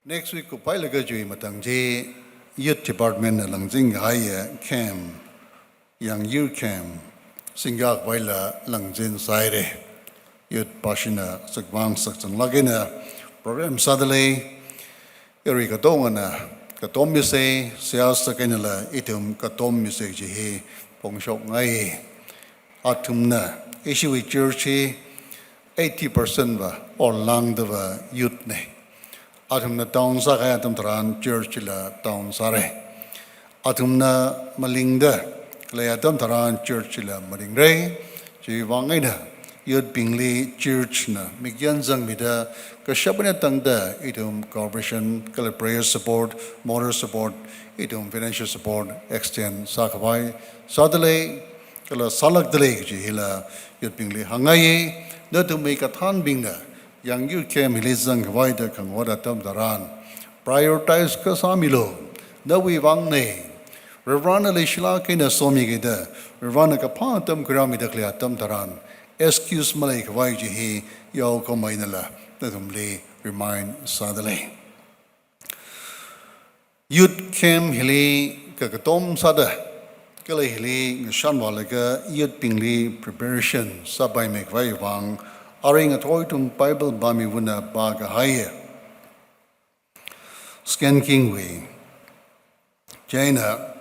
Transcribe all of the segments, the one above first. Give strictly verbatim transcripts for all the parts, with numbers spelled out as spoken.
Next week kuphailaga chiwui matang chi Youth Department na langzin kahaiya camp, Young Youth Camp, singkhavai la langzin sāhaira. Youth pashina sakvang sakchanglāk eina program sādalei. Yarui katongana katom misa, seihā sākahaina la ithum katom misa kaji hi phongshokngai. Athumna, ishiwui church hi eighty percent va, or lāngda va youth na. Athumna down sākahai atam tharan church la down sāra. Athumna malingda khalei atam tharan church la malingra. Chiwui vang eina youth bingli church na mikyan zangmida kashap eina tangda ithum cooperation, kala prayer support, moral support, ithum financial support extend sākhavai sādalei, kala sālākdalei kaji hila youth bingli hāngngai. Nathumwui kathānbingna Young Youth Camp hili zangkhavai da khangahot atam tharan prioritize kasāmilu. Nawui vang na. Varivarana leishilāk eina somikida, Varivarana kaphā atam khuirāmida khalei atam tharan excuse maleikhavai kaji hi yaokhamei einala nathumli remind sādalei. Youth camp hili kakatom sāda, kala hili ngashan vālaga youth bingli preparation sāpaimeikhavai vang, arui ngathor ithum Bible pāmiwui vāngna pākahaiya Second King wui, chieina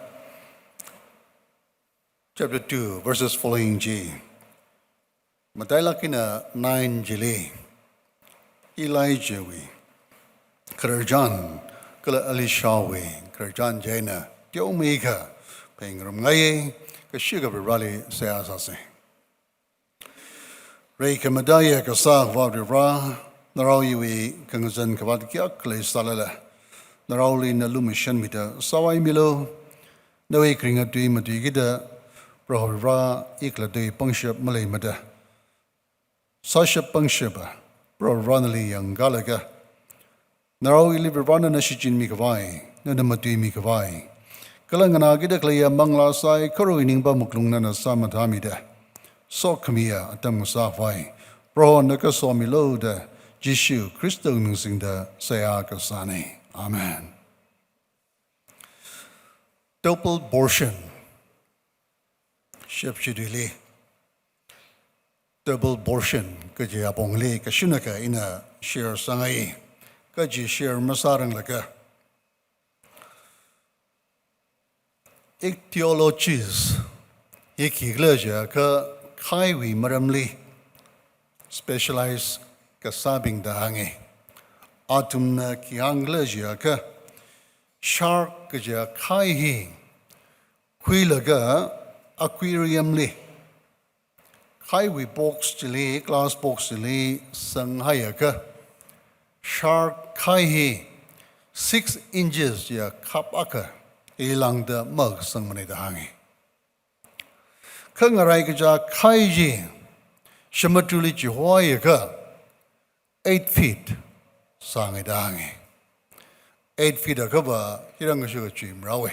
chapter two, verses following chi. Matailāk eina nine chili Elijah wui khararchan kala Elisha wui khararchan chieina teomeikha phengarum ngaiya, kashika Varivarali seihā sāsa. Reikhamataiya kasā Akhava Varivara, naraowui kangazan khavāt kayākha leisālala, naraoli na lumashanmida sāvaimilu. Nawui kharinga tui matuikida, Proho Varivara, i khalattawui pangshap maleimada, sāshap pangshapa Proho Varivara nali yangkalaga, narao ili Varivarana na shichinmikhavai, nana matuimikhavai, kala nganākida khaleiya manglā saikora ningpam wuklung nana sāmathāmida, sokhamiya atam ngasākhavai Proho naka somilu da Jishu Khristawui ming singda seihā kasāna. Amen. Double portion. Shepshi tuili double portion kaji apongli kashinaka ina share sāngai, kaji share masāranglaga, ichthyologists hi khikhala jiakha khaiwui maramli specialize kasābingda hānga. Athumna khi hāngkhala jiakha, shark kajiya khai hi khuilaga aquarium li, khaiwui box chili, glass box chili sanghaiakha, shark khai hi six inches ya khap akha ilāngda makasangmana da hānga. Kha ngarai kaja khai chi samudruli chihoiakha eight feet sānga da hānga. Eight feet akhava hirang kashu kachui marāowa.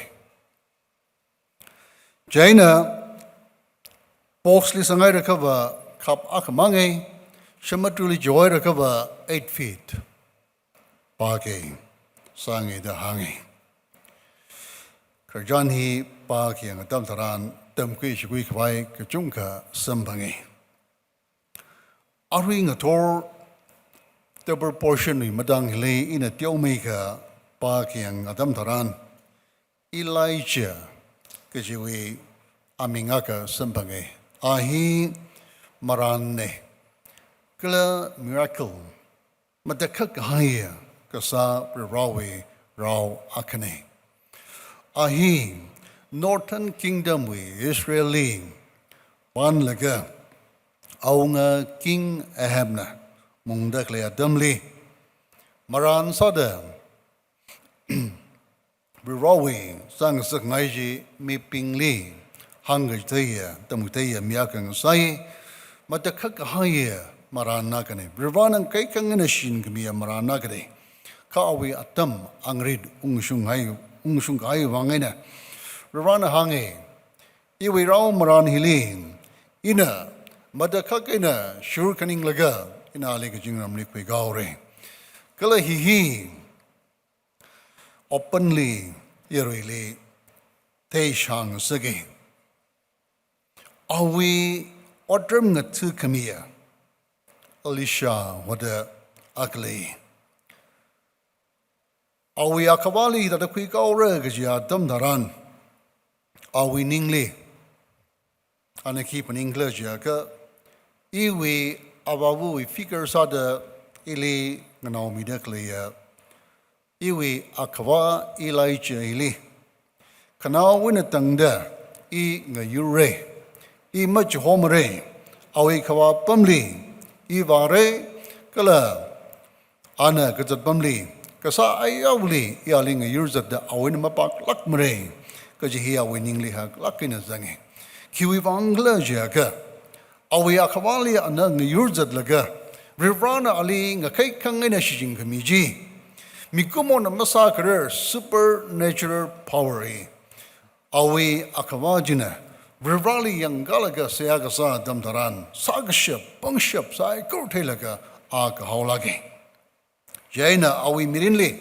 Chieina box li sanghaiakhava khap akha mānga, samudruli chihoiakhava eight feet pākei sānga da hānga. Khararchan hi pākhayang atam tharan tamkhui shakhui khavai kachungkha samphanga. Arui ngathor double portion wui matang hili ina teomeikha pākhayang atam tharan, Elijah kajiwui aming akha samphanga. A hi marānna, kala miracle matakhak kahaiya kasā Varivarawui rao akhana. A hi Northern Kingdom wui Israel li pānlaga, awunga King Ahab na mungda khalei atamli, marān sāda Varivarawui zangsak ngai chi mibingli hāngkateiya, tamkateiya mi akha ngasai, matakhak kahaiya marān akhana. Varivarana kaikhang eina shinkhamiya marān akhana. Kha awui atam angrit ungshung hai, ungshung kahai vang eina Varivarana hānga, iwui rao marān hili ina matakhak eina shur khaninglaga ina ali kazingramli khuikāhaora. Kala hi hi openly yaruili theishang sāki. Awui otram ngatha khamiya Elisha hoda akha lei. Awui akhavāli hithāda khuikaora kaji atam tharan, awui ningli ana khi phaningkhala jiakha, iwui avāvawui figure sāda ili nganaomida khaleiya iwui akhavā Elijah hili khanaowui eina tangda i ngayurra, i machihomara, awui khavā apamli i vāra, kala ana kazat apamli, kasā ayarli i ali ngayurzatda awui eina mapaklākmara kaji hi awui ningli haklāk eina zanga. Khiwui vangkhala jiakha, awui akhavāli ana ngayurzatlaga, Varivarana ali ngakhaikhang eina shichinkhami chi, mikumona masākharar supernatural power hi, awui akhavā china Varivarali yangkālaga seihā kasā atam tharan, sākashap, pangshap saikora theilaga a kahaolāka. Chieina awui mirinli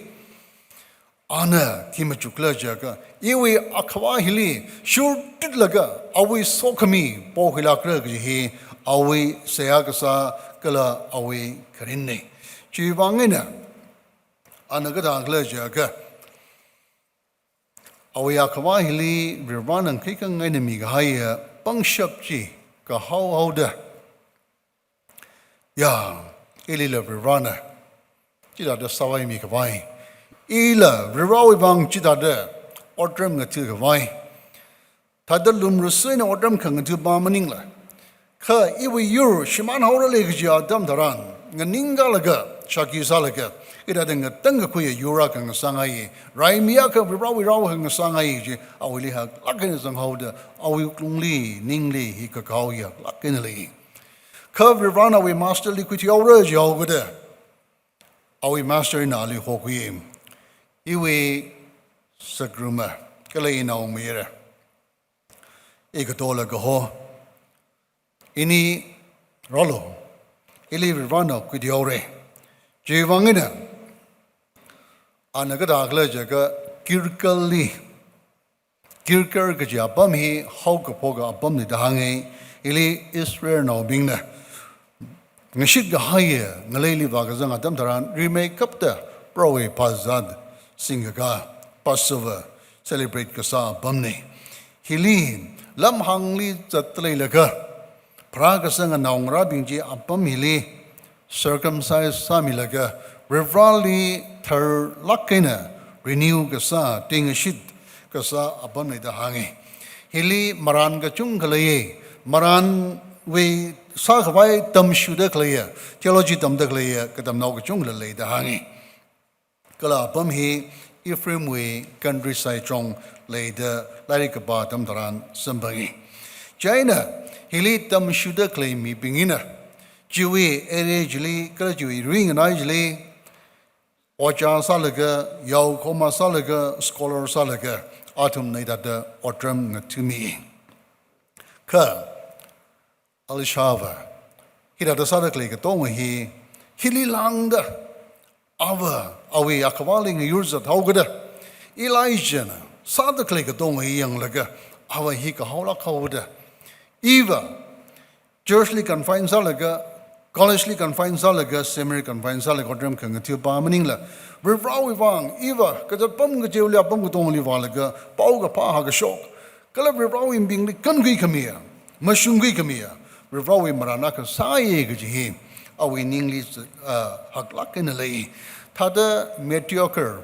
ana khi machukkhala jiakha, iwui akhavā hili shurtitlaga awui sokhami pokhuilākra kaji hi awui seihā kasā kala awui kharinna. Chiwui vang eina ana kathākhala jiakha, awui akhavā hili Varivarana ngakhaikhang eina mikahaiya pangshap chi kahaohaoda, ya, ilila Varivarana chithāda sāvaimi khavai, ila Varivarawui vang chithāda otram ngatha khavai, thāda lumrasui eina otram khangatha pa maningla, kha iwui yur shimānhaorala kaji atam tharan, nganingkālaga, shākhi sālaga, hithāda ngatangkakhuiya yur akha ngasāngai, raimi akha Varivarawui rao akha ngasāngai kaji awuili haklāk eina zanghaoda, awui wuklungli, ningli hi kakao hi haklāk eina lei. Kha Varivarana awui master li khuithuihaora jihaokida, awui master na ali hokhui, iwui sākruma kala inaomayara, ikatola kaho, ini rālu, ili Varivarana khuithuihaora. Chiwui vang eina ana kathākhala jiakha, Gilgalli, Gilgal kaji apam hi haokaphoka apamna da hānga, ili Israelnaobingna ngashitkahaiya ngaleili vākazang atam tharan rimeikapta Prohowui phazat singkakā, Passover celebrate kasā apamna. Hili lamhāngli zatda leilaga, pharākasanga naongarābing chi apam hili circumcise sāmilaga, Varivarali tharlāk eina renew kasā, tuingashit kasā apamna da hānga. Hili marān kachungkha lei, marānwui sākhavai tamshuda khaleiya, theology tamda khaleiya katamnao kachungkha lei da hānga. Kala apam hi Ephraimwui countryside chong leida lairik kapā atam tharan samphanga. Chieina hili tamshuda khalei mibing hina chiwui area chili, kala chiwui ringanai chili, ojā sālaga, yaokhoma sālaga, scholar sālaga, athumna hithāda otram ngathami. Kha Elishava hithāda sāda khalei katonga hi, hili lāngda, ava awui akhavāli ngayurzat haokida, Elijahna sāda khalei katonga hi yanglaga, ava hi kahaolākhaoda, iva church li confine sālaga, college li confine sālaga, seminary confine sālaga otram khangatha pa maningla, Varivarawui vang, iva kazat apam kachiva̱li apam katongali vālaga, paokaphā hākashok, kala Varivarawui mibingli kankhui khamiya, mashungkhui khamiya Varivarawui marān akha sāya kaji hi awui ningli, ah, haklāk eina lei. Thāda mediocre,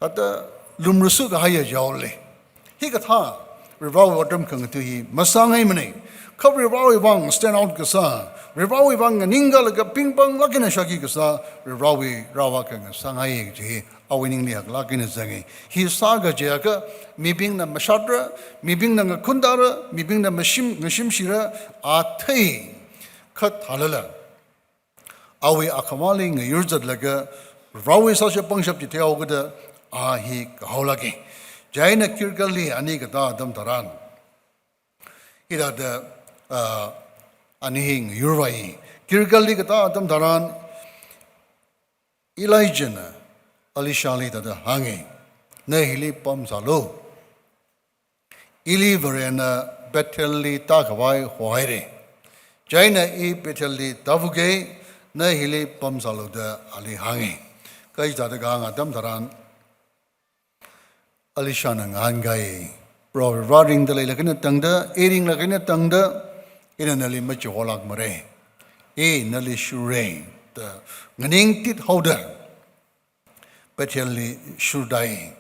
thāda lumrasukahaiya yaoli, hikathā Varivarawui otram khangatha hi masāngaimana. Kha Varivarawui vang stand out kasā, Varivarawui vang nganingkālaga pingpanglāk eina shākhi kasā, Varivarawui rao akha ngasāngai kaji hi awui ningli haklāk eina zanga. Hi sākajiakha mibingna mashatra, mibingna ngakhunthara, mibingna mashim, ngashimshira, a thei. Kha thālala, awui akhavāli ngayurzatlaga, Varewui sāshap pangshap chi theihaokida, a hi kahaolāka. Chieina Gilgalli ani katā atam tharan, hithāda, ah, ani hi ngayurvai. Gilgalli katā atam tharan, Elijahna Elishali thāda hānga. na hili pamsālu. Ili Varena Bethelli tākhavai hohaira. Chieina i Bethelli tāfuka, na hili pamsālu da ali hānga. Kha hithāda kahāng atam tharan Elishana ngahānkai. Proho Vare ringda leilāk eina tangda, i ringlāk eina tangda, ina nali machiholākmara. I nali shurra da nganingtit haoda Bethelli shurtāi.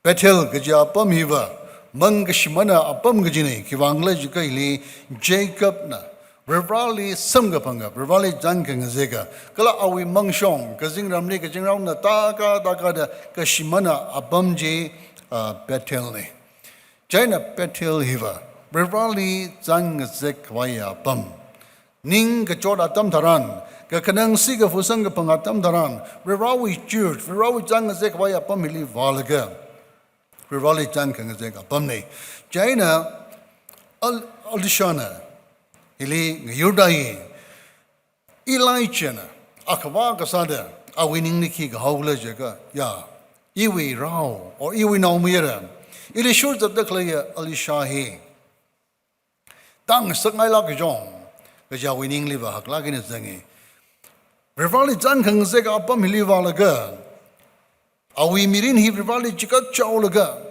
Bethel kaji apam hiva mang kashimāna apam kajina, khiwuivang khala jiakha hili Jacobna Varivarali samkaphanga, Varivarali chān khangazeka, kala awui mangshong, kazingramli kazingraona tākā tākāda kashimāna apam chi, ah, Bethelna. Chieina Bethel hiva Varivarali chān ngazekkhavai apam. Ning kachot atam tharan, kakhanang sikafu samkaphang atam tharan, Varivarawui church, Varivarawui chān ngazekkhavai apam hili vālaga, Varivarali chān khangazek apamna. Chieina El-, Elishana hili ngayurtāi, Elijahna akhava kasāda awui ningli khi kahao khala jiakha, ya, iwui rao, or iwui naomayara, ili shurzatda khaleiya Elisha hi tāngasakngailāk kajong, kaja awui ningli va haklāk eina zanga. Varivarali chān khangazek apam hili vālaga, awui mirin hi Varivarali chikatchaolaga,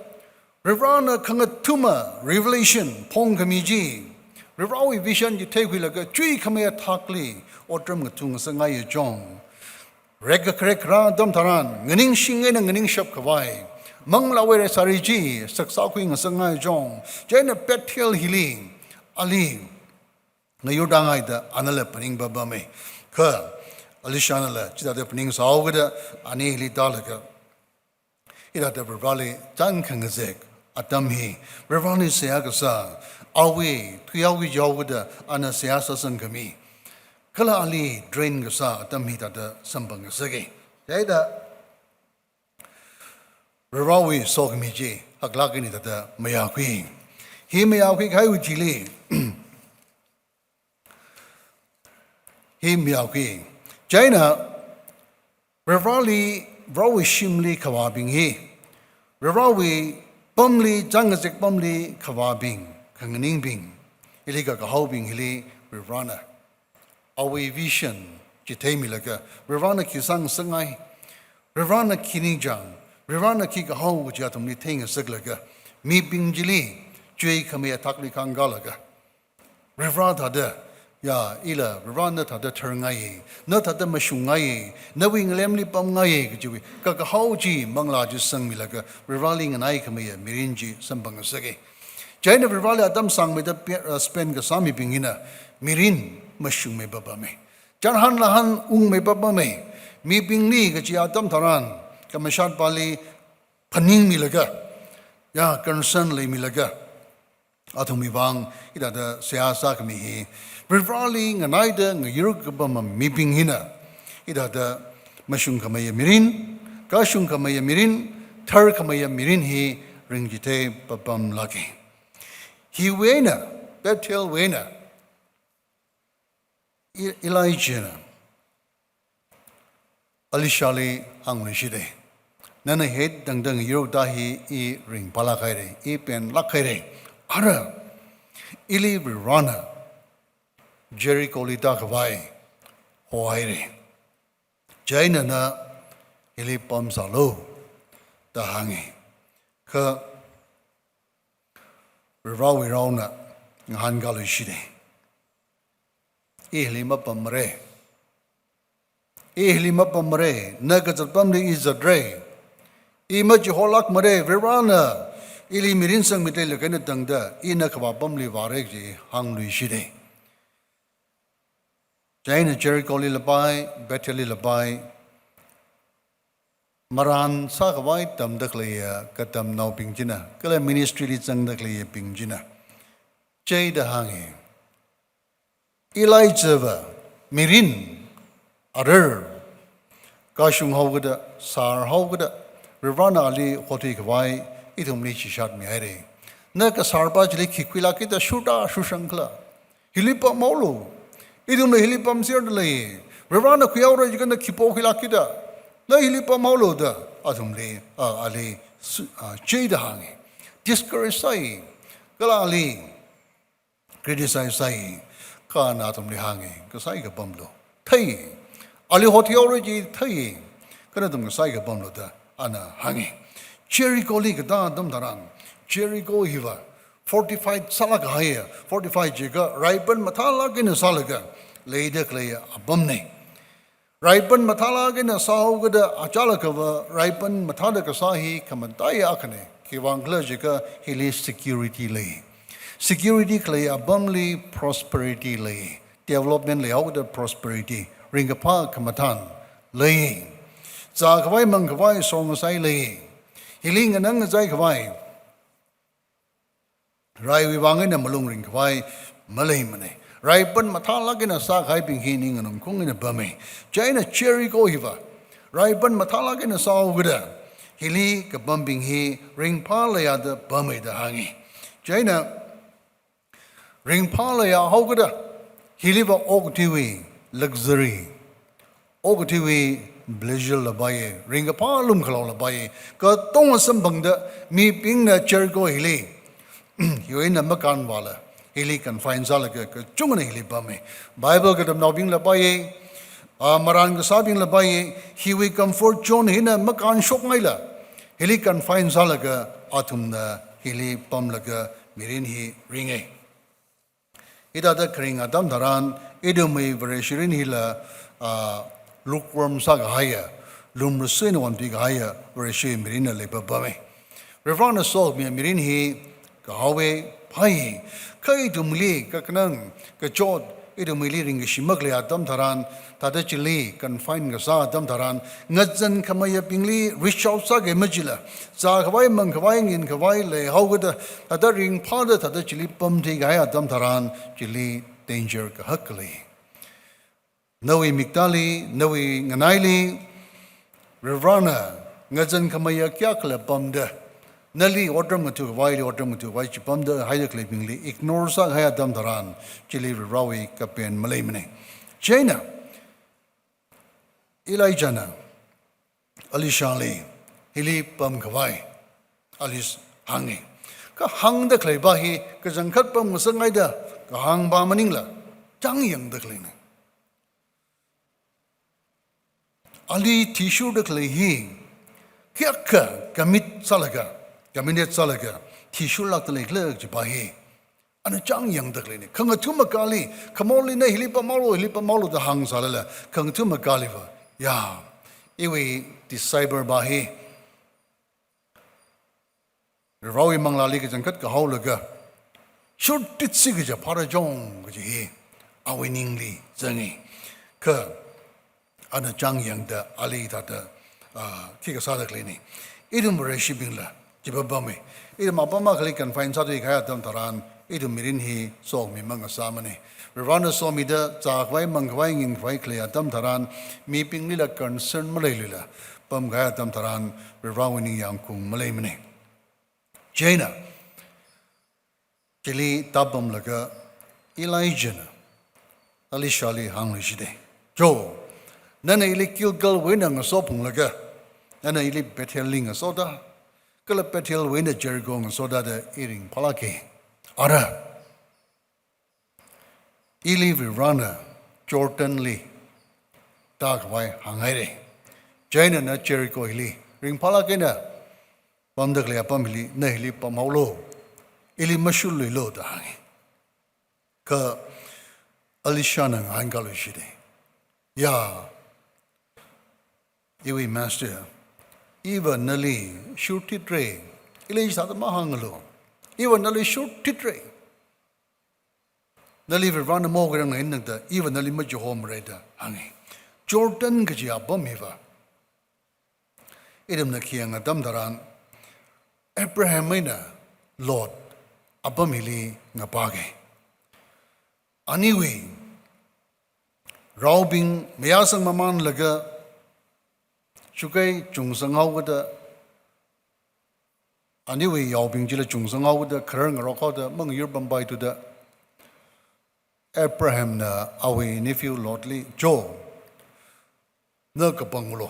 Varivarana khangathuma revelation phongkhami chi, Varivarawui vision chi theikhuilaga chuikhamei athakli otram ngathungasakngaiya chong. Rekkakharek rā atam tharan, nganingshing eina nganingshapkhavai manglāwui reisāri chi saksākhui ngasakngai chong. Chieina Bethel hili ali ngayurtāngaida anala phaning papama. Kha Elishanala chithāda phaningsāhaokida, ani hili tālaga, hithāda Varivarali chān khangazek atam hi, Varivarali seihā kasā, awui thuihaoki jihaokida ana seihā sāsangkhami, kala ali drain kasā atam hithāda samphang ngasaka. Chieina Varivarawui sokhami chi haklāk eina hithāda mayākhui. Hi mayākhui kahaiwui thili, hi mayākhui. Chieina Varivarali, Varivarawui shimli khavābing hi, Varivarawui pamli, chān ngazek pamli khavābing, khanganingbing, hili kakahaobing hili Varivarana awui vision chi theimilaga, Varivarana khi sāngasakngai, Varivarana khi ningchāng, Varivarana khi kahao kaji athumli theingasaklaga, mibing chili chuikhamei athakli khangkālaga, Varivara thāda, ya, ila Varivara na thāda tharngaiya, na thāda mashungngaiya, nawui ngalemli pamngaiya kajiwui kakahao chi, manglā chi sangmilaga, Varivarali nganaikhameiya mirin chi samphang ngasaka. Chieina Varivarali atam sāngmeida pe-, uh, spend kasā mibing hina mirin mashungmei papama. Chānhan lāhan ungmei papama. Mibingli kachi atam tharan, kamashatpali phaningmilaga, ya, concern leimilaga, athumwui vang hithāda seihā sākhami hi, Varivarali nganaida ngayur kapam mibing hina hithāda mashungkhameiya mirin, kashungkhameiya mirin, tharkhameiya mirin hi ringchithei papamlāka. Hiwui eina, Bethelwui eina, E-, Elijahna Elishali hāngluishita. Nana hi tangda ngayurda hi i ringphālāk haira, i penlāk haira. Ara, ili Varivarana Jericholi tākhavai hohaira. Chieina na hili pamsālu da hānga. Kha Varivarawui raona ngahānkāluishita. I hili mapammara. I hili mapammara. Na kazat pamli i zatra. I machiholākmara. Varivarana ili mirin sangmida leilāk eina tangda, i na kavā pamli vāra kaji hāngluishita. Chieina Jericholi lapai, Bethelli lapai, marān sākhavai tamda khaleiya katamnaobing china, kala ministryli zangda khaleiyabing china chida hānga. Elijahva mirin, arar, kashung haokida, sār haokida, Varivarana ali hothuikhavai ithumli chishatmihaira. Na kasārpa chili khi khuilākkida shurda shushang khala? Hili pamhaolu. Ithumna hili pamserda lei. Varivarana khuihaora jiakha na khi pokhuilākkida? Na hili pamhaolu da athumli, a, ali su-, a, chida hāngi. Discourage sāi, kala ali criticize sāi, kha ana athumli hāngi, kasai kapamlu. Thei, ali hot theology thei, kha nathum kasai kapamlu da ana hāngi. Jericholi katā atam tharan, Jericho hiva fortified sālāk kahai, fortified jiakha raipan mathālāk eina sālaga leida khalei apamna. Raipan mathālāk eina sāhaokada achālakhava raipan mathāda kasā hi khamataiya akhana. Khiwuivang khala jiakha hili security lei. Security khalei apamli prosperity lei. Development leihaokada prosperity, ringkaphā khamathān lei. Zākhavai mangkhavai song sai lei. Hili nganāngachai khavai, raiwui vang eina malung ringkhavai maleimana. Raipan mathālāk eina sākahaibing hi ning nganungkung eina pama. Chieina Jericho hiva raipan mathālāk eina sāhaokada hili kapambing hi ringphā leiya da pama da hāngi. Chieina ringphā leiya haokada hiliva okathuiwui luxury, okathuiwui pleasure la paiya, ringkaphā lumkhalao la paiya, katonga samphangda mibingna Jericho hili, hiwui eina makānvāla, hili confine sālaga kachungana hili pama. Bible katamnaobing la paiya, a, marān kasābing la paiya, hiwui comfort zone hina makānshokngaila, hili confine sālaga athumna hili pamlaga mirin hi ringa. Hithāda kharing atam tharan, ithumwui Vareshi mirin hila, a, lukewarm sākahaiya, lumrasui eina vānpi kahaiya Vareshi mirinla leipapama. Varivarana sokhami mirin hi kahaowa, phāya. Kha ithumli kakhanang, kachot, ithumli ringkashi makhalei atam tharan, thāda chili confine kasā atam tharan, ngazan khamayabingli reach out sākahai machila, zākhavai mangkhavai nginkhavai leihaokada, thāda ringphāda thāda chili pamthei kahai atam tharan, chili danger kahak lei. Nawui miktāli, nawui nganaili, Varivarana ngazan khamaya kayākhala pamda, nali otram ngathukhavai, ili otram ngathukhavai chi pamda haida khaleibingli ignore sākahai atam tharan, chili Varivarawui kapen maleimana. Chieina Elijahna Elishali hili pamkhavai ali hānga. Kha hāngda khaleiva hi kachangkhat pamngasakngaida kahāngva maningla, chāngyangda khaleina. Ali thishurda khalei hi kayākha commit sālaga, committed sālaga thishurlākda leikhala kajiva hi ana chāngyangda khaleina. Khangathum akali, khamorli na hili pamhaolu, hili pamhaolu da hāngsālala, khangathum akaliva, ya, iwui disciple va hi Varivarawui manglāli kachangkhat kahaolaga, shurtit si kaja phara jong kaji hi awui ningli zanga. Kha ana chāngyangda ali thāda, ah, khikha sāda khaleina. Ithum Vareshibingla chi papama. Ithum apam akhali confine sāthuikahai atam tharan, ithum mirin hi sokhami mangasāmana. Varivarana somida zākhavai mangkhavai nginkhavai khalei atam tharan, mibinglila concern maleilala, pamkahai atam tharan, Varivarawui ningyāng kung maleimana. Chieina, chili tāpamlaga Elijahna Elishali hāngluishita. Jo, nana ili Gilgalwui eina ngasophunglaga, nana ili Bethelli ngasoda, kala Bethelwui eina Jericho ngasoda da i ringphālāka. Ara, ili Varivarana Jordanli tākhavai hānghaira. Chieina na Jericho hili ringphālāk eina pamda khalei apam hili, na hili pamhaolu, ili mashurluilu da hānga. Kha Elishana ngahānkāluishita. Ya, iwui master, iva nali shurtitra, ili sāda mahāngalu. Iva nali shurtitra. Nali Varivarana maokirang eina da, iva nali machihomara da hānga. Jordan kaji apam hiva ithumna khayang atam tharan, Abraham eina Lot apam hili ngapaka. Aniwui raobing mayāsang mamānlaga, shukai chungsanghaokada, aniwui yaobing chila chungsanghaokada, kharar ngarokhaoda, mangayur pampaithuda, Abrahamna awui nephew Lotli, Jo, na kapanglu.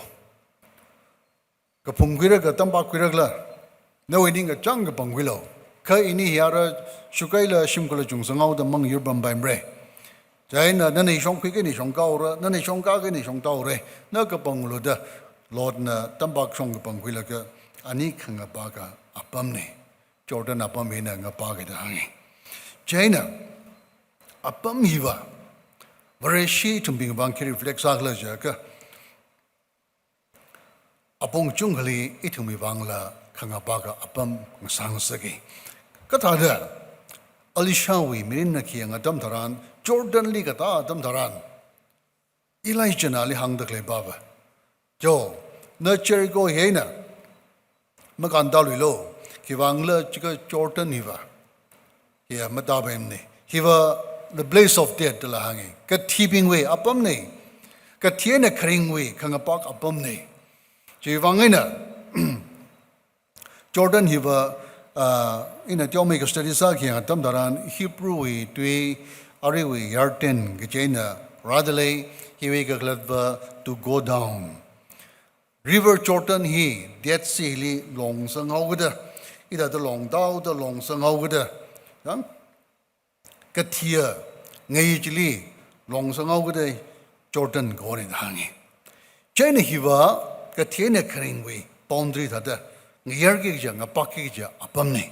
Kaphung khuirakha, tampak khuirakhala, nawui ningkachāng kapangkhuilu. Kha ini hi ara shukaila shimkhurla chungsanghaoda mangyur pampaimara. Chieina nana shongkhui kha ini shongkāhaora, nana shongkā kha ini shongtāhaora, na kapanglu da Lotna tampak shong kapangkhuilaga ani khangapaka apamna. Jordan apam hina ngapaka da hānga. Chieina apam hiva Vareshi ithumbing vang khi reflect sākhala jiakha, apong kachungkhali ithumwui vangla khangapaka apam ngasāngasaka. Kathāda Elishawui mirinna khi yanga atam tharan, Jordanli katā atam tharan, Elijahna ali hāngda khalei pava, "Jo, na Jericho hi eina makāntāluilu, khiwuivangkhala chika Jordan hiva hiya matāpaimana. Hiva the place of death," dala hānga. Kathibingwui apamna. Kathi eina kharingwui khangapak apamna. Chiwuivang eina Jordan hiva, ah, ina teomeikha study sākhi yanga atam tharan Hebrewwui tui aruiwui Yarden kaji eina rādalei, hiwui kakhalatva to go down. River Jordan hi Dead Seali longsanghaoda, hithāda longtāhaoda longsanghaoda, yang, kathiya ngai chili longsanghaoda Jordan kona da hānga. Chieina hiva kathi eina kharingwui boundary thāda ngayarki kaja, ngapakki kaja apamna.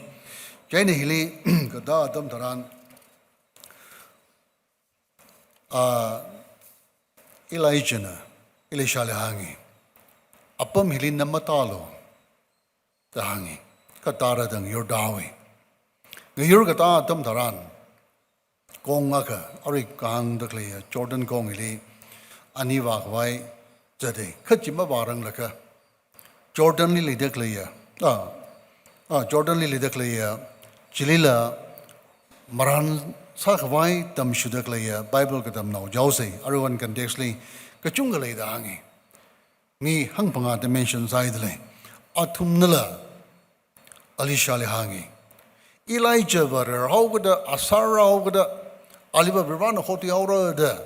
Chieina hili katā atam tharan, ah, Elijahna Elishali hānga, "Apam hili na matālu," da hānga. Kha tāra da ngayurtāhaowa. Ngayur katā atam tharan, kong akha, arui kahāngda khaleiya Jordan kong hili ani vākhavai zata. Kha chi mavāranglakha, Jordanli leida khaleiya, ah, ah, Jordanli leida khaleiya chilila marān sākhavai tamshuda khaleiya Bible katamnao jaosa. Aruiwui context li kachungkha leida hānga. Mi hangphangā da mention sāhaidalei. Athumnala Elishali hānga, "Elijahva rarhaokida, asar rāhaokida, aliva Varivarana hothuihaora da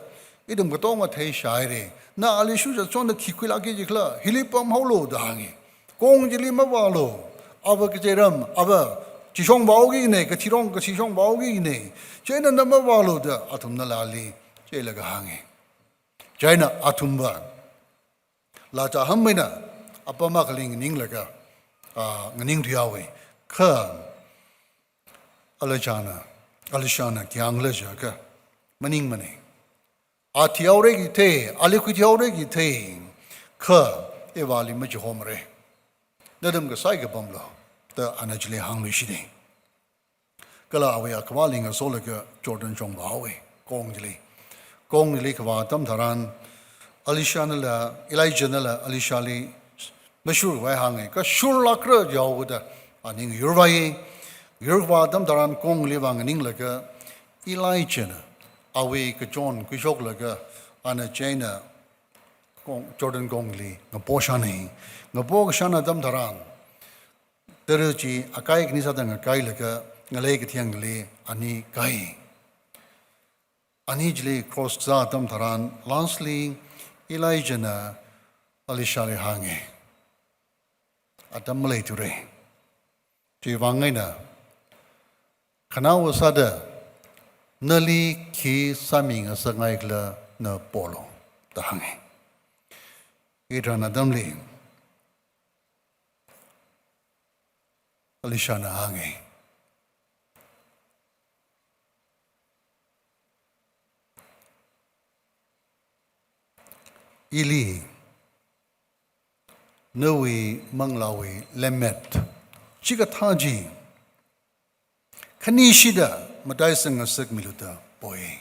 ithum katonga theishāhaira. Na ali shuja chonda khi khuilākki jikhala, hili pamhaolu," da hānga. "Kong chili mavālu. Ava kachiram, ava chishong vāhaokina, kathirong kashishong vāhaokina. Chieina na mavālu," da athumnala ali cheilaga hānga. Chieina athumva lachaham eina apam akha nganinglaga, ah, nganingthuihaowa. Kha Elijahna, Elishana khi hāngkhala jiakha, maningmana. A thihaora kaji thei, ali khuithuihaora kaji thei, kha ivāli machihomara. Nathum kasai kapamlu, da ana chili hāngluishita. Kala awui akhavāli ngasolaga Jordan shongvāhaowa, kong chili. Kong chili kavā atam tharan, Elishanala, Elijah nala Elishali mashurkhavai hānga, kha shurlākra jihaoda ani ngayurvāya. Ngayurkavā atam tharan kongli vānganinglaga, Elijahna awui kachon khuishoklaga, ana chieina kong, Jordan kongli ngaposhana. Ngapokashana atam tharan, tara chi akai khani sāda ngakailaga ngalei kathengli ani kai. Ani chili cross kasā atam tharan, lastly, Elijahna Elishali hānga, "Atam maleithura. Chiwuivang eina khanaowa sāda nali khi sāmingasakngaikhala na polu," da hānga. Hithāda atamli Elishana hānga, "Ili nawui manglāwui lemmet chikathā chi khanishida mataisangngasakmilu da poi."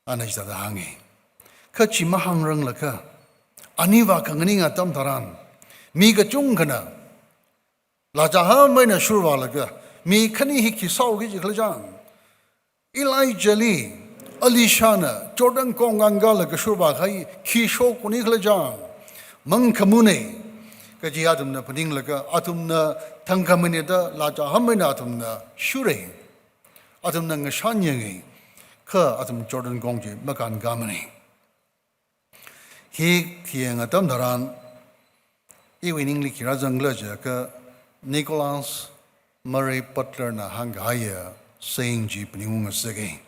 Ana chithāda hānga. Kha chi mahāngranglakha, ani vākhanganing atam tharan, mi kachungkhana lachaham eina shurvālaga, mi khani hi khi sāhaoki jikhala chang. Elijahli Elishana Jordan kong ngangkalaga shurvākahai khi shokhunikhala chang. Mangkhamuna, kaji athumna phaninglaga, athumna thangkhamanida lachaham eina athumna shura. Athumna ngashan yanga, kha athum Jordan kong chi makānkāmana. Hi khi yanga atam tharan, Iwui ningli khi rāzangkhala jiakha Nicholas Murray Butler na hāngkahaiya saying chi phaningung ngasaka.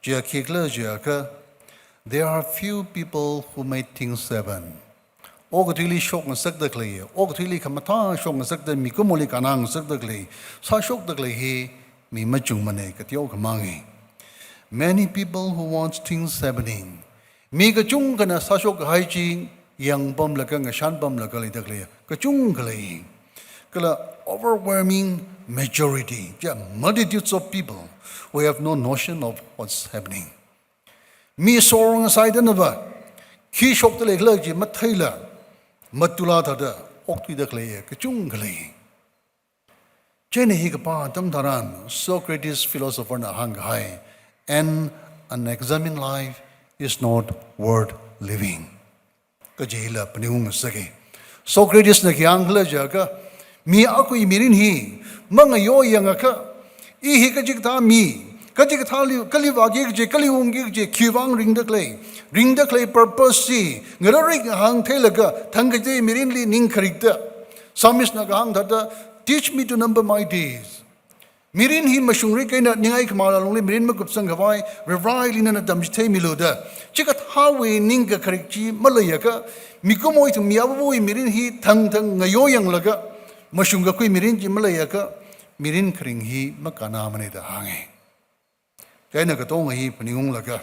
Chi khikhala jiakha, "There are few people who made things happen." Okathuili shokngasakda khalei, okathuili khamathā shokngasakda, mikumoli kannā ngasakda khalei, sāshokda khalei hi mi machungmana kateokha manga. Many people who want things happening. Mi kachungkhana sāshok kahai chi yangpamlaga, ngashanpamlaga leida khalei kachungkha lei. Kala overwhelming majority, yeah, multitudes of people who have no notion of what's happening. Mi sorngasai dana va, khi shokda leikhala chi matheila, matula thāda okthuida khalei kachungkha lei. Chieina hi kapā atam tharan, Socrates philosopher na hāngkahai, "An unexamined life is not worth living," kajila phaningung ngasaka. Socrates na khi hāngkhala jiakha, mi akhawui mirin hi mangayoyangakha, i hi kachikathā mi, kachikathāli, kali vāki kaji, kali ungki kaji, khiwuivang ringda khalei, ringda khalei purpose chi ngararik ngahāng theilaga, thangkachithei mirinli ning kharikta. Psalmist na kahāng thāda, "Teach me to number my days." Mirin hi mashungrika eina ningai khamala lungli mirin makupsang khavai, Varivarali nana tamchitheimilu da. Chikathāwui ningkakharik chi maleiakha, mikumo ithum mi avāvawui mirin hi thangthang ngayoyanglaga, mashungkakhui mirin chi maleiakha, mirin kharing hi makannāmana da hānga. Chieina katonga hi phaningunglaga,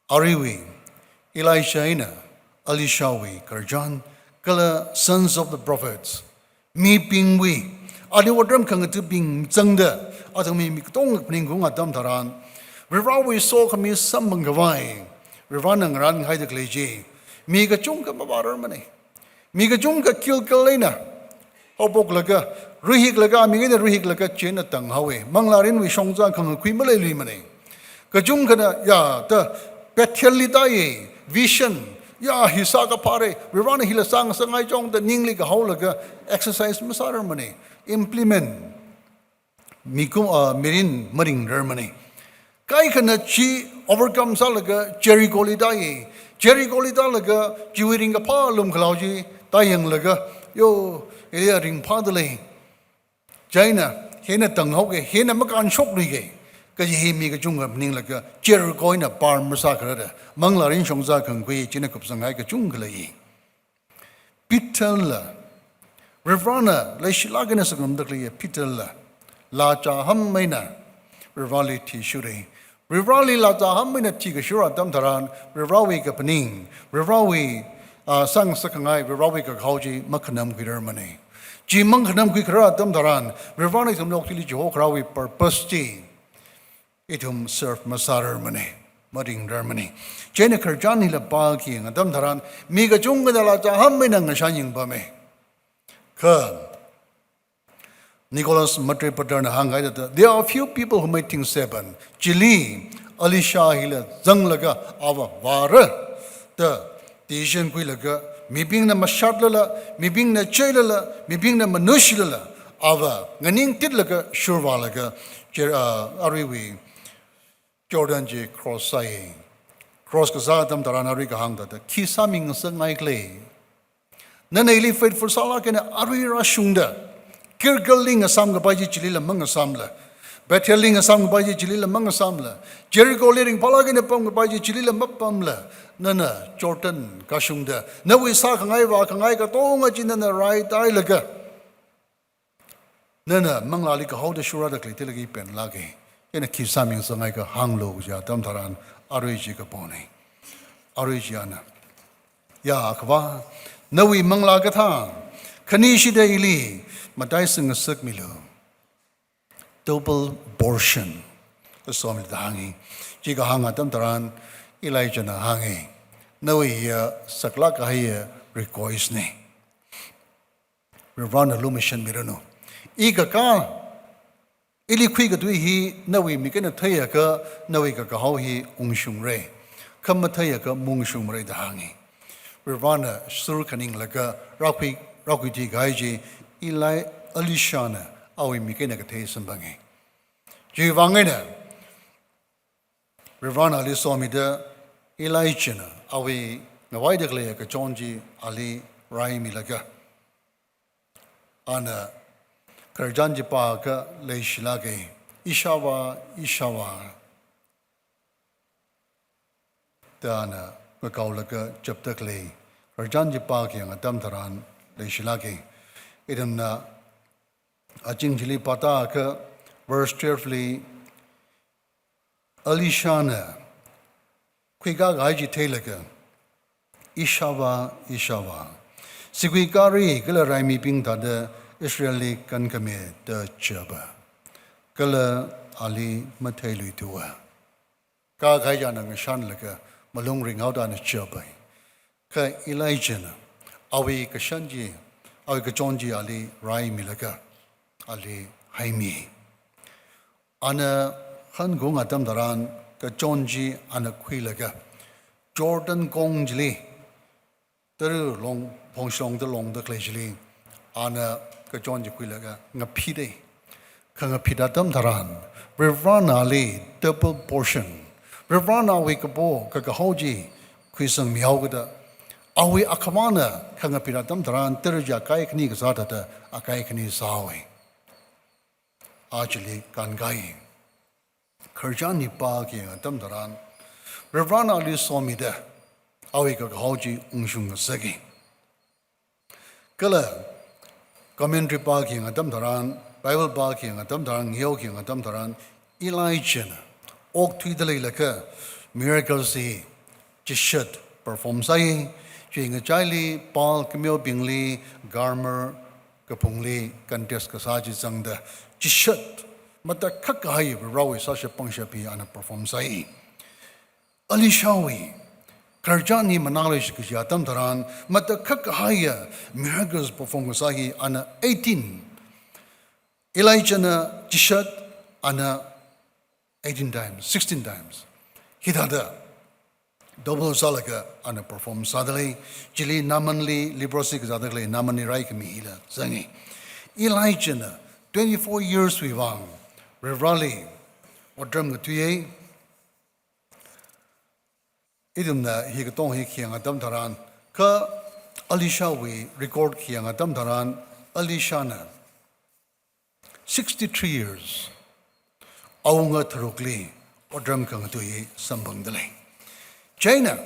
aruiwui Elijah eina Elishawui khararchan, kala sons of the prophets, mibingwui, ali otram khangathabing zangda, athang mi, mi katonga phaningung atam tharan, Varivarawui sokhami samphang khavai, Varivarana ngarānhaida khalei chi, mi kachungkha mavārarmana. Mi kachungkha Gilgal eina haophoklaga, ruihiklaga, amik eina ruihiklaga chieina tanghaowa. Manglārinwui shongza khangakhui maleiluimana. Kachungkhana, ya, ta Bethelli tāya, vision, ya, hi sākaphāra, Varivarana hila sāngasakngai chong da ningli kahaolaga exercise masārarmana. Implement. Mikum, ah, mirin maringrarmana. Kaikhana chi overcome sālaga Jericholi tāya. Jericholi tālaga chiwui ringkaphā lumkhalao chi tāyanglaga, yo, iliya ringphāda lei. Chieina, hina tanghaoga, hina makānshokluiga. Kaji hi mi kachungkha maninglaga, Jericho eina pār masākharada. Manglārin shongza khangakhui, chieina kupsanghai kachungkha lei. Peterla, Varivarana leishilāk eina sāngarumda khaleiya Peterla, lāchaham eina Varivarali thishura. Varivarali lāchaham eina thikashura atam tharan, Varivarawui kaphaning, Varivarawui, ah, sāngasakkhangai, Varivarawui kakahao chi makhanamkhuirarmana. Chi makhanamkhuikharā atam tharan, Varivarana ithumli okathuili chihokharāwui purpose chi ithum serve masārarmana, maringrarmana. Chieina khararchan hila pākhi atam tharan, mi kachungkhana lāchaham eina ngashan yangpama. Kha Nicholas Murray Butler na hāngkahai thāda, "There are few people who make things happen." Chili Elisha hila zanglaga ava vāra da decision khuilaga, mibingna mashatlala, mibingna cheilala, mibingna manushilala, ava nganingtitlaga shurvālaga, Jer-, ah, aruiwui Jordan chi cross sāya. Cross kasā atam tharan arui kahāng thāda, khi sāmingasakngai khala? Nana ili faithful sālāk eina arui rāshungda, Gilgalli ngasām kapai chi chilila mangasāmla, Bethelli ngasām kapai chi chilila mangasāmla, Jericholi ringphālāk eina pam kapai chi chilila mapamla, nana Jordan kashungda, nawui sākhangai vākhangai katonga chi nana raitailaga, nana manglāli kahaoda shurrāda khalei thilakha penlāka. Ina khi sāmingasakngai kahānglu kaja atam tharan arui chi kapona. Arui chi ana, "Ya Akhava, nawui manglā kathā khanishida ili mataisingasakmilu." Double portion kasomida hānga. Chi kahāng atam tharan Elijahna hānga, "Nawui hiya saklāk kahaiya request na. Varivarana lumashanmiranu. I kakā, ili khuikathui hi nawui mik eina theiakha nawui kakahao hi ungshungra. Kha matheiakha maungshungmara," da hānga. Varivarana sur khaninglaga rākhui, rākhuithui kahai chi Eli, Elishana awui mik eina kathei samphanga. Chiwui vang eina Varivarana ali somida Elijahna awui ngavaida khalei kachon chi ali raimilaga, ana khararchan chi pākha leishilāka. "Ishāvā, Ishāvā," da ana ngakaolaga chapda khalei khararchan chi pākhayang atam tharan leishilāka. Ithumna aching chili pātākha, verse twelve li, Elishana khuikā kahai chi theilaga, "Ishāvā, Ishāvā, sigui kāra kala raimibing thāda Israelli kankhami," da chapa. Kala ali matheiluithuwa. Kākahai china ngashanlaga malung ringhaoda ana chapa. Kha Elijahna awui kashan chi, awui kachon chi ali raimilaga, ali haimi. Ana hangung atam tharan kachon chi ana khuilaga, Jordan kong chili, tara long, phongshong da longda khalei chili, ana kachon chi khuilaga ngaphida. Kha ngaphit atam tharan, Varivarana ali double portion, Varivarana awui kapo kakahao chi khuisangmihaokida, awui akhavāna kha ngaphit atam tharan tara chi akai khani kasā thāda akai khani sāhaowa. Achili kānkāya. Khararchan hi pākhayang atam tharan, Varivarana ali somida, awui kakahao chi ungshung ngasaka. Kala commentary pākhayang atam tharan, Bible pākhayang atam tharan, ngayokkhayang atam tharan, Elijahna okthuida leilakha miracles hi chishat perform sāi. Chiwui ngachaili Baal kameobingli, Karmel kaphungli contest kasā chi zangda, chishat matakhak kahai Varivarawui sāshap pangshap hi ana perform sāi. Elishawui khararchan hi manāluishit kaji atam tharan, matakhak kahaiya miracles perform kasā hi ana eighteen. Elijahna chishat, ana eighteen times, sixteen times. Hithāda double sālaga ana perform sāda lei. Chili Naamanli, leprosy kazāda khalei Naamanli raikhami hila zangi. Elijahna twenty-four years wui vang Varivarali otram ngathuiya. Ithumna hi katong hi khayang atam tharan, kha Elishawui record khayang atam tharan, Elishana sixty-three years, awunga tharukli otram khangathui samphangda lei. Chieina,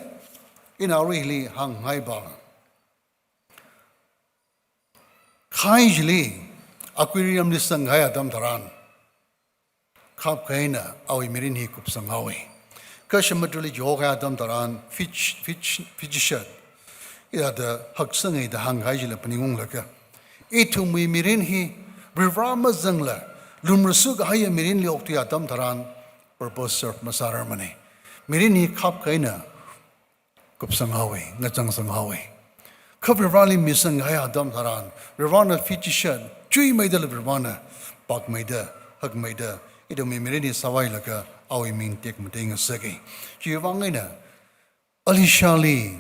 ina aruihili hāngngai pala, khai chili aquarium li sangkahai atam tharan, khapkha eina awui mirin hi kupsanghaowa. Kha samudruli chihokhai atam tharan, fish, fish, fish shat, hithāda haksanga da hāngkahai chila phaningunglaga, ithumwui mirin hi Varivara mazangla lumrasu kahaiya mirinli okthui atam tharan, purpose serve masārarmana. Mirin hi khapkha eina kupsanghaowa, ngachangsanghaowa. Kha Varivarali misangkahai atam tharan, Varivarana fish shat chuimeida la Varivarana pakmeida, hakmeida, ithumwui mirin hi sāvailaga awui ming tekmatei ngasaka. Chiwui vang eina Elishali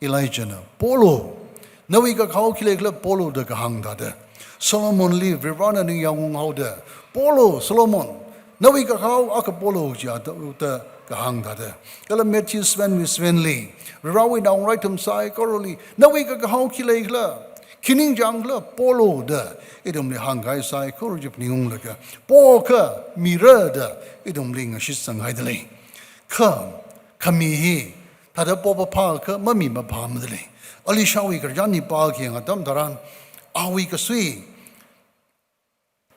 Elijahna, "Polu, nawui kakahao khi leikhala polu," da kahāng thāda. Solomonli Varivarana ningyāng unghaoda, "Polu, Solomon, nawui kakahao akha polu," chi ata uta kahāng thāda. Kala Matthew seven wui seven li, Varivarawui naongarā ithum saikorali, "Nawui kakahao khi leikhala, khi ningchāngkhala polu," da ithumli hāngkahai saikora chi phaningunglaga, po akha mira da ithumli ngashitsanghaida lei. Kha khami hi thāda po paphā akha mami maphāmada lei. Elishawui khararchan hi pākhayang atam tharan, awui kasui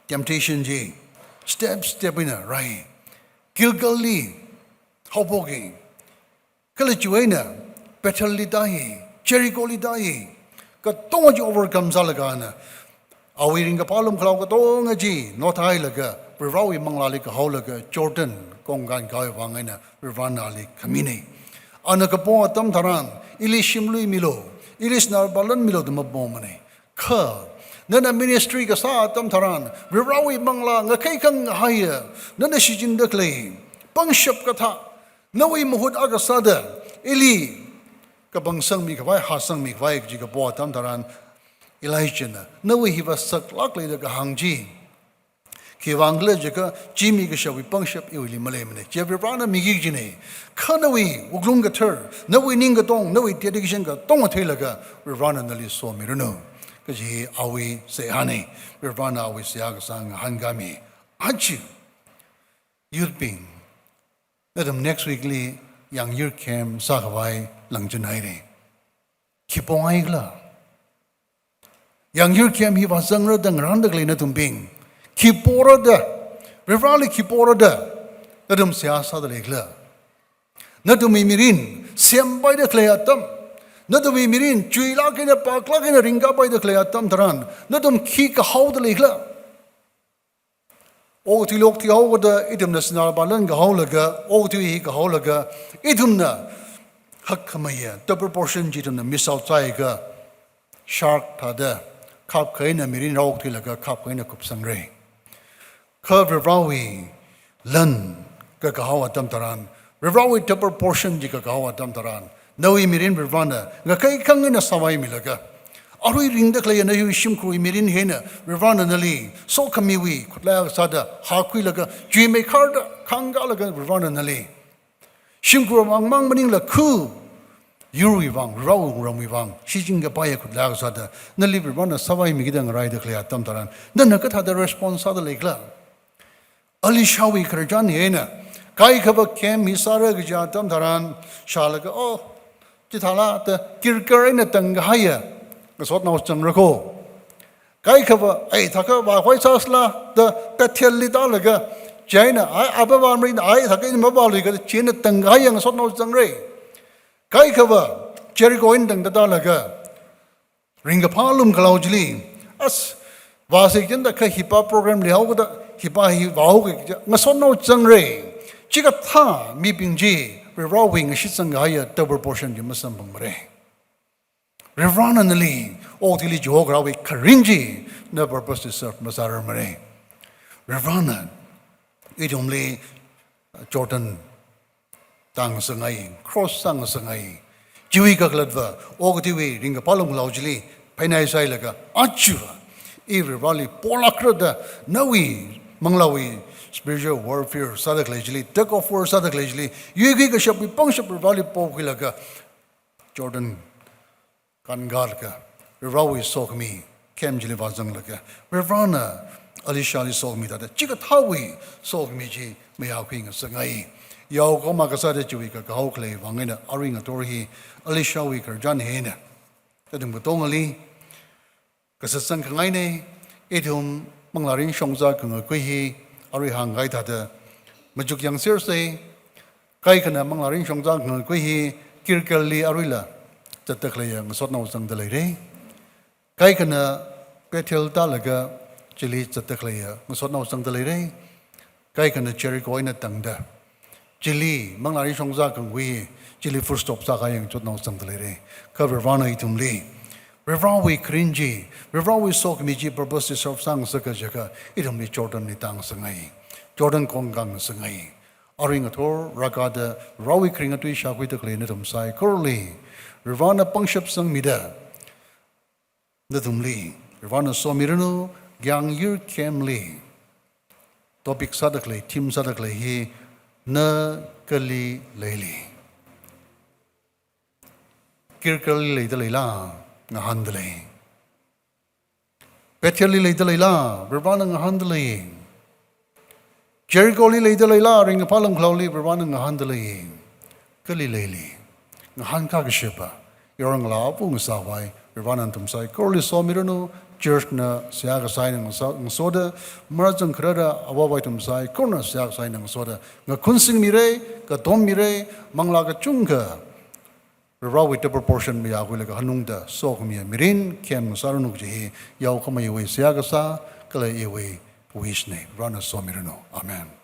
temptation chi step step eina rai. Gilgalli haophoka. Kala chiwui eina Bethelli tāi, Jericholi tāi. Katonga chi overcome sālaga ana awui ringkaphā lumkhalao katonga chi nothailaga, Varivarawui manglāli kahaolaga, Jordan kongkān kahai vang eina Varivarana ali khamina. Ana kapo atam tharan, "Ili shimlui milu, ili sinarpalan milu," da mapomana. Kha nana ministry kasā atam tharan, Varivarawui manglā ngakhai khangahaiya, nana shichinda khalei pangshap kathā, nawui mahut akha sāda ili kapangsangmi khavai, hāsangmi khavai kaji kapo atam tharan, Elijahna, "Nawui hiva saklāk lei," da kahāng chi, Khiwuivang khala jiakha, chi mikashapwui pangshap iwuili maleimana. Chi Varivarana miki kajina. Kha nawui wuklung kathar, nawui ningkatong, nawui dedication katonga theilaga, Varivarana nali somiranu kaji awui seihāna. Varivarana awui seihā kasā ngahānkāmi. Aja, youth bing, nathum next week li Young Year Camp sākhavai langchin haira. Khi pongai khala? Young Year Camp hi vāzangra da ngarānda khalei nathumbing, khi pora da, Varivarali khi pora da nathum seihā sāda lei khala? Nathumwui mirin sempaida khalei atam, nathumwui mirin chuilāk eina, paklāk eina ringkaphāda khalei atam tharan, nathum khi kahaoda lei khala? Okathuili okthui haokada ithumna sinā lupā lan kahaolaga, okathui hi kahaolaga, ithumna hakkhameiya double portion chi ithumna miss out sāhaiakha, shark thāda khapkha eina mirin rāokthuilaga khapkha eina kupsangra. Kha Varivarawui lan kakahao atam tharan, Varivarawui double portion chi kakahao atam tharan, nawui mirin Varivarana ngakhai khang eina sāvaimilaga, arui ringda khaleiya nawui shimkhurwui mirin hi eina Varivarana nali sokhamiwui khutlai akha sāda hākhuilaga, chuimeikharda khangkālaga Varivarana nali shimkhur vāngmang maningla khu, yurwui vāng, Varivarawui wungramwui vāng shichin kaphāya khutlai akha sāda nali Varivarana sāvaimikida ngaraida khalei atam tharan, nana kathāda response sāda lei khala? Elishawui khararchan hi eina, kaikhava camp hi sāra kaja atam tharan, shālaga, oh, chithāla da Gilgal eina tangkahaiya ngasotnao zangra kho. Kaikhava, ai, thākha vākhavai sāsāla da Bethelli tālaga, chieina, ai, ava vāmrina, ai, thākha ina mavāluika da chieina tangkahaiya ngasotnao zangra. Kaikhava Jericho eina tangda tālaga, ringkaphā lumkhalao chili, as, vāsi kajinda kha hipa program leihaokada, hipa hi vāhaoki kaja ngasotnao zangra. Chikathā mibing chi, Varivarawui ngashitsang kahaiya double portion chi masamphangmara. Varivarana nali okathuili chihokarawui kharing chi, na purpose chi serve masārarmara. Varivarana ithumli Jordan tāngasakngai, cross sāngasakngai. Chiwui kakhalatva, okathuiwui ringkaphā lumkhalao chili phainai sāhailaga, aja, i Varivarali polākra da, nawui manglāwui spiritual warfare sāda khalei chili, tug of war sāda khalei chili, yuikhui kashapwui pangshap Varivarali pokhuilaga, Jordan kānkālaga, Varivarawui sokhami camp chili vāzanglaga, Varivarana Elishali sokhami thāda, chikathāwui sokhami chi mayākhuingasakngai. Yaokahoma kasāda chiwui kakahao khalei vāng eina arui ngathor hi Elishawui khararchan hi eina, ithum katongali kasatsang khangaina. Ithum manglārin shongza khangakhui hi arui hāngkahai thāda machuk yangsersa. Kaikhana manglārin shongza khangakhui hi Gilgalli aruila zatda khaleiya ngasotnao zangda leira. Kaikhana Bethel tālaga chili zatda khaleiya ngasotnao zangda leira. Kaikhana Jericho eina tangda chili, manglārin shongza khangakhui hi chili full stop sākahai ngasotnao zangda leira. Kha Varivarana ithumli, Varivarawui kharing chi, Varivarawui sokhami chi purpose chi serve sāngasaka jiakha, ithumli Jordanli tāngasakngai. Jordan kong kāngasakngai. Arui ngathor rākada Varivarawui kharinga tui shākhuida khalei nathum saikorali Varivarana pangshap sangmida, nathumli Varivarana somiranu. Young Year Camp li topic sāda khalei, theme sāda khalei hi, na kali leili? Gilgalli leida leila? Ngahānda lei. Bethelli leida leila? Varivarana ngahānda lei. Jericholi leida leila? Ringkaphā lumkhalaoli? Varivarana ngahānda lei. Kali leili? Ngahānkā kashapa, yaron ngalā apong sākhavai Varivarana nathum saikorali somiranu. Church na seihā kasā eina ngasa-, ngasoda, marāzang kharara ava avā ithum saikorana seihā kasā eina ngasoda, ngakhun singmira, katom mira, manglā kachungkha Varivarawui double portion mayākhuilaga hanungda sokhamiya mirin camp ngasāranu kaji hi yaokhameiwui seihā kasā kala iwui wish na. Varivarana somiranu. Amen.